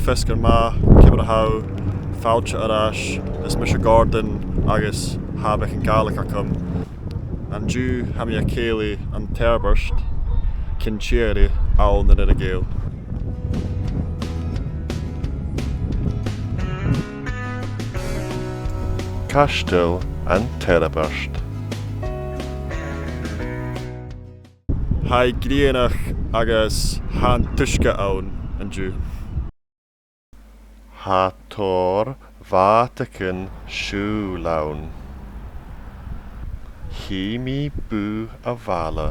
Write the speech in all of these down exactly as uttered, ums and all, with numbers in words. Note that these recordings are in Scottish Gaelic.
Feasgar math, ciamar a tha thu? Fàilte air ais, is mise Gordon agus tha beagan Gàidhlig agam. An-diugh tha mi a' cèilidh an Tairbeart, Cinn Tìre ann an Earra-Ghàidheal. Caisteal an Tairbeart. Tha i grianach agus tha an t-uisge ann an-diugh. Tha tòrr bhàtaichean-siùil ann. Chì mi bùth a' bhaile.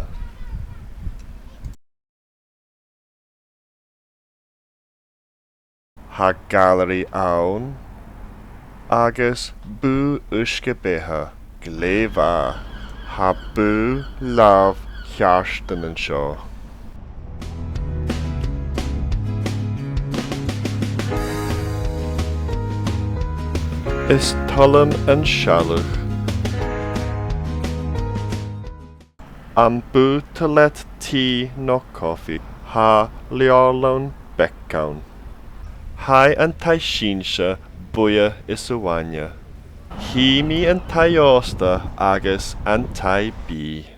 Tha gailearaidh ann agus bùth uisge-beatha glè mhath. Tha bùth làmh-cheàrdain an seo. Is toil leam an sealladh. Am buta leat tì no cofaidh? Tha leabharlann beag ann. Tha an taigh-seinnse buidhe is uaine. Chì mi an taigh-òsta agus an taigh-bìdh.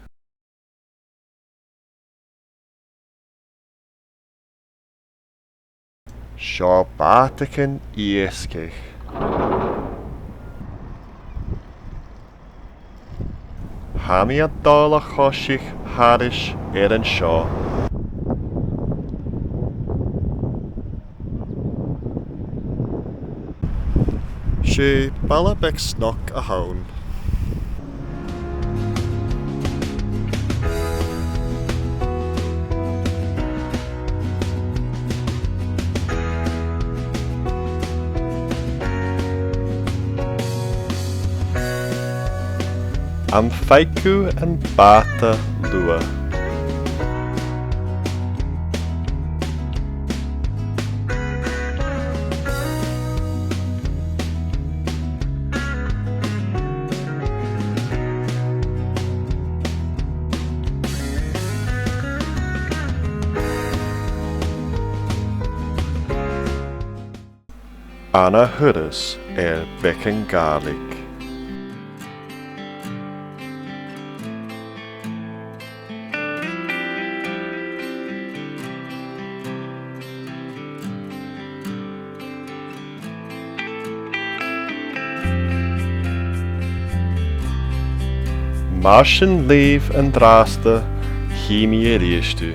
Seo bàtaichean-iasgaich. Tha mi a' dol a choiseachd thairis air an seo. 'S e baile beag snog a th' ann. Am faic thu am bàta luath? An ath thuras air Beagan Gàidhlig. Mar sin leibh an-dràsta, chì mi a-rithist thu.